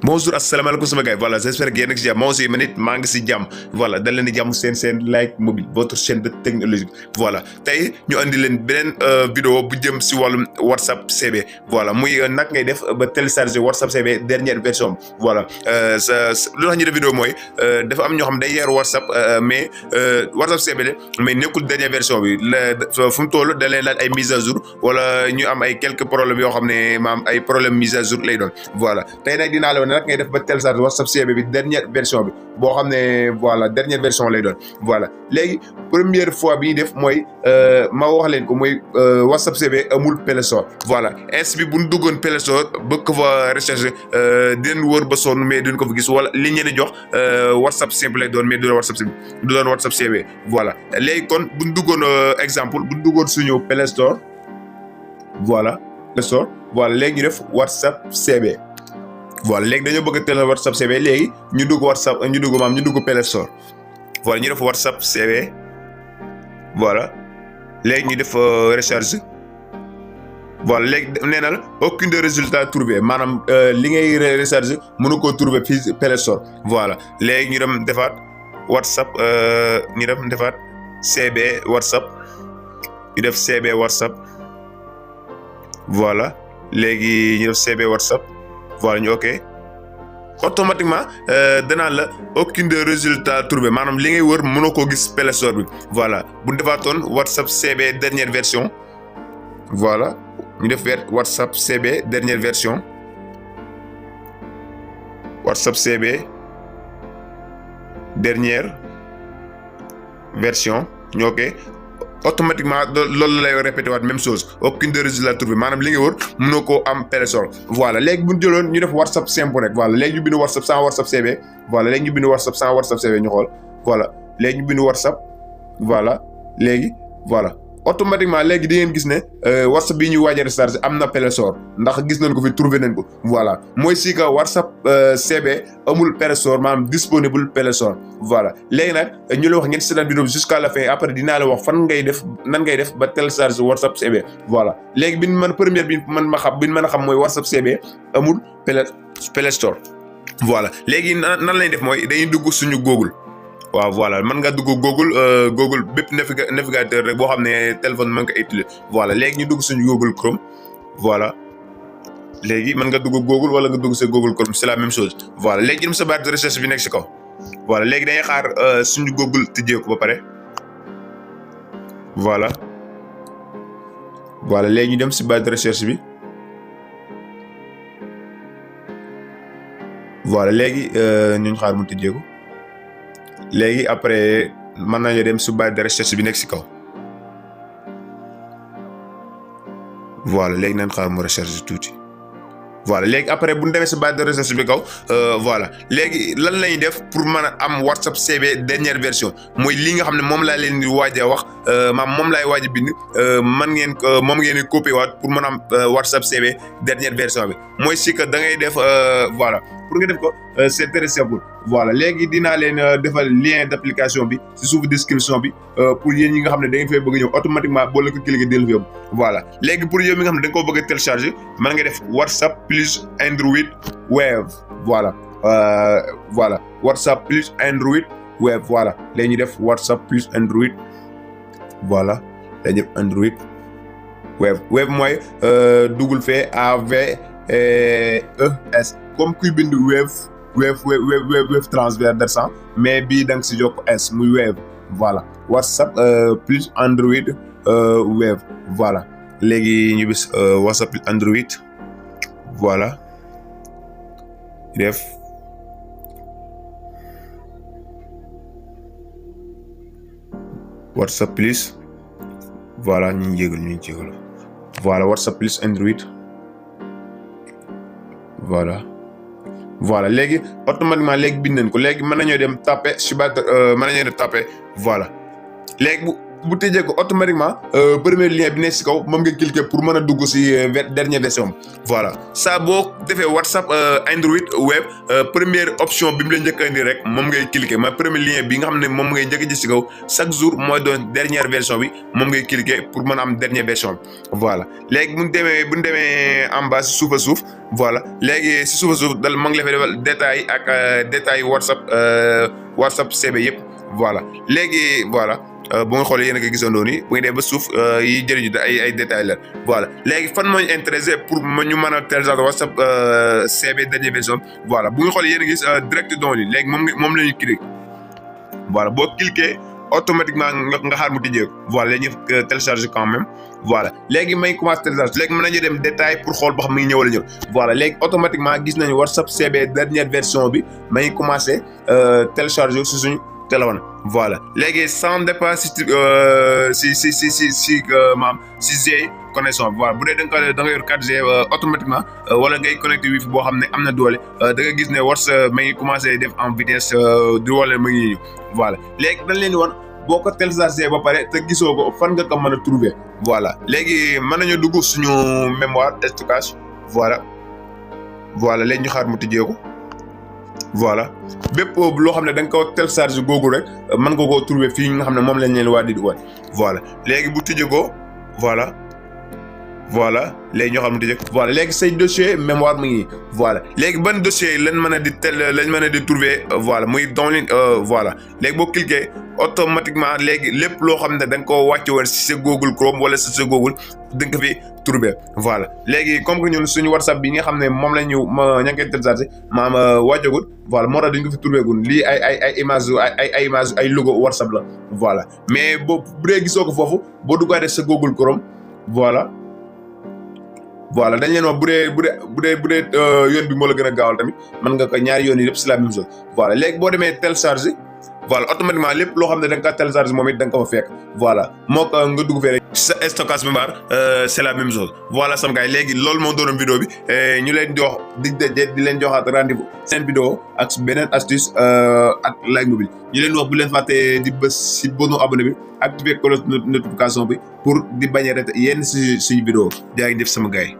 bonjour asalaamaaleykum sama gars voilà j'espère que yéen a ngi si jàmm moi aussi man it maa ngi si jàmm voilà dal leen di jàmm seen Like Mobile votre chaîne de technologie voilà tey ñu andi leen beneen vidéo bu jëm si wàllum WhatsApp CB voilà muy nag ngay def ba télécharger WhatsApp CB dernière version voilà lu tax ñu def vidéo mooy dafa am ñoo xam day yor WhatsApp mais WhatsApp CB mais nekkul dernière version bi fu mu toll da leen laaj ay mise à jour wala ñu am ay quelques problèmes yoo xam ne maam ay problème mise à jour lay doon voilà tey nag dinaa la nag ngay def ba télécharger WhatsApp CB bi dernière version bi boo xam ne voilà dernière version lay doon voilà léegi première fois bi ñuy def mooy ma wax leen ko mooy WhatsApp CB amul Play Store voilà ins bi bu ñu duggoon Play Store bëgg ko fa recherche dinañ wër ba sonn mais duñ ko fa gis wala li ñu leen di jox WhatsApp simple lay doon mais du doon WhatsApp CB voilà léegi kon bu ñu duggoon exemple bu ñu duggoon suñu Play Store voilà Play Store voilà léegi ñu def WhatsApp CB. voilà léegi dañoo bëgg a teel WhatsApp CB léegi ñu dugg WhatsApp ñu dugg Play Store voilà ñu def WhatsApp CB voilà léegi ñu def recherche voilà léegi nee na la aucun résultat trouvé maanaam li ngay recherche mënu koo trouvé fii Play Store voilà léegi ñu dem defaat WhatsApp ñu dem defaat CB WhatsApp ñu def CB WhatsApp voilà léegi ñu def CB WhatsApp. voilà ñu ok automatiquement danaan la aucun résultat trouvé maanaam li ngay wër mënoo koo gis Play Store bi voilà bu defaatoon WhatsApp CB dernière version voilà ñu def WhatsApp CB dernière version WhatsApp CB dernière version ñu ok automatiquement loolu lay répété waat même chose aucun résultat trouvé maanaam li nga wër mënoo koo am Play Store voilà léegi bu ñu jëloon ñu def WhatsApp simple rek voilà léegi ñu bind WhatsApp sans WhatsApp CB voilà léegi ñu bind WhatsApp sans WhatsApp CB ñu xool voilà léegi ñu bind WhatsApp voilà léegi voilà automatiquement léegi di ngeen gis ne WhatsApp bii ñuy waaj a recharger am na Play Store ndax gis nañ ko fi trouvé nañ ko voilà mooy si que WhatsApp CB amul Play Store maanaam disponible Play Store voilà léegi nag ñu la wax ngeen seetaan vidéo bi jusqu'à la fin après dinaa la wax nan ngay def ba télécharger WhatsApp CB voilà léegi bi man première bi man ma xam bi mën a xam mooy WhatsApp CB amul Play Store voilà léegi nan lañ def mooy dañuy dugg suñu Google. waaw voilà mën nga dugg Google bépp navigateur rek boo xam ne téléphone mën nga utiliser voilà léegi ñu dugg suñu Google Chrome voilà léegi mën nga dugg Google wala nga dugg sa Google Chrome c'est la même chose voilà léegi dem sa barre de recherche bi nekk si kaw voilà léegi dañuy xaar suñu Google tijjee ko ba pare voilà léegi ñu dem si barre de recherche bi voilà léegi ñu xaar mu tijjee ko. léegi après mën nañu dem su barre de recherche bi nekk si kaw voilà léegi nañ xaar mu recherche tuuti voilà léegi après bu ñu demee si barre de recherche bi kaw voilà léegi lan lañuy def pour mën a am WhatsApp CB dernière version mooy li nga xam ne moom laa leen di waaj a wax moom laay waaj a bind moom ngeen di copier waat pour mën a am WhatsApp CB dernière version bi mooy si que da ngay def voilà pour nga def ko c'est très simple voilà léegi dinaa leen defal lien d'application bi ci suuf description bi pour yéen ñi nga xam ne da ngeen fay bëgg a ñëw automatiquement boo la ko cliquer dellu fi yóbbu voilà léegi pour yow mi nga xam ne da nga koo bëgg a télécharger mën nga def WhatsApp plus Android Wave voilà WhatsApp plus Android Wave voilà léegi ñu def WhatsApp plus Android voilà léegi def Android Wave mooy WAVES comme kuy bind wave transversal mais bii da nga si jokk S muy Wave voilà WhatsApp plus Android Wave voilà léegi ñu bis WhatsApp plus Android voilà def WhatsApp plus voilà ñu jégalu voilà WhatsApp plus Android voilà léegi automatiquement léegi bind nañ ko léegi mën nañoo dem taper si mën nañoo dem taper voilà léegi bu tëjee ko automatiquement premier lien bi nekk si kaw moom nga cliquer pour mën a dugg si dernière version voilà saa boo defee WhatsApp Android web première option bi mu la njëkk a indi rek moom ngay cliquer ma premier lien bi nga xam ne moom ngay njëkk a gis si kaw chaque jour mooy doon dernière version bi moom ngay cliquer pour mën a am dernière version bi voilà léegi bu ñu demee en bas si suuf a suuf voilà léegi si suuf a suuf dal ma ngi la fay defal détail ak détail WhatsApp CB yëpp voilà léegi voilà bu nga xoolee yéen a ngi gisandoo nii bu ñu demee ba suuf yi jëriñu ay détails la voilà léegi fan moo ñu intéressé pour ñu mën a télécharger WhatsApp CB dernière version voilà bu nga xoolee yéen a gis direct don yi léegi moom la ñuy cliquer voilà boo cliquer automatiquement nga xaar mu tijjee voilà léegi ñu télécharger quand même voilà léegi may commencé télécharger léegi mën nañu dem détail pour xool ba xam mi ngi ñëw wala ñëw voilà léegi automatiquement gis nañu WhatsApp CB dernière version bi may commencé télécharger si suñu téléphone voilà léegi sans dépasser si maam si G connexion voilà bu dee da nga yor 4G automatiquement wala ngay connecté wifi boo xam ne am na doole da nga gis ne WhatsApp ma ngi commencé def en vitesse du wala ma ngi voilà léegi dañ leen di wan boo ko téléchargé ba pare te gisoo ko fan nga ko mën a trouver voilà léegi mën nañu dugg suñu mémoire stockage voilà léegi ñu xaar mu tijjee ko voilà bépp loo xam ne da nga ko téléchargé googu rek mën nga koo trouver fii nga xam ne moom lañ leen waa di wan voilà léegi bu tijjee ko voilà léegi ñoo xam ne voilà léegi say dossier mémoire mu ngi voilà léegi ban dossier lañ mën a di trouver voilà muy download voilà léegi boo cliquer automatiquement léegi lépp loo xam ne da nga koo wàcce woon si sa Google Chrome wala si sa Google da nga ko fi trouver voilà léegi comme que ñun suñu WhatsApp bi nga xam ne moom la ñu ña ngi koy téléchargé maam wàccagul voilà moo tax dañ ko fi trouver gun lii ay image ay image ay logo WhatsApp la voilà mais bu dee gisoo ko foofu boo duggaatee sa Google Chrome voilà dañ leen wax bu dee yoon bi moo la gën a gaawal tamit mën nga ko ñaari yoon yi yëpp c'est la même chose voilà léegi boo demee télécharger voilà automatiquement lépp loo xam ne da nga ko télécharger moom it da nga ko fa fekk voilà moo ko nga dugg fee rek sa stockage mémoire c'est la même chose voilà sama gars yi léegi loolu moo doonoon vidéo bi ñu leen jox di leen joxaat rendez-vous seen vidéo ak beneen astuce ak Like Mobile ñu leen wax bu leen fàtte di bës si bonu abonné bi activer cloche notification bi pour di bañ a rete yenn si suñu vidéo jaa ngi def sama gars yi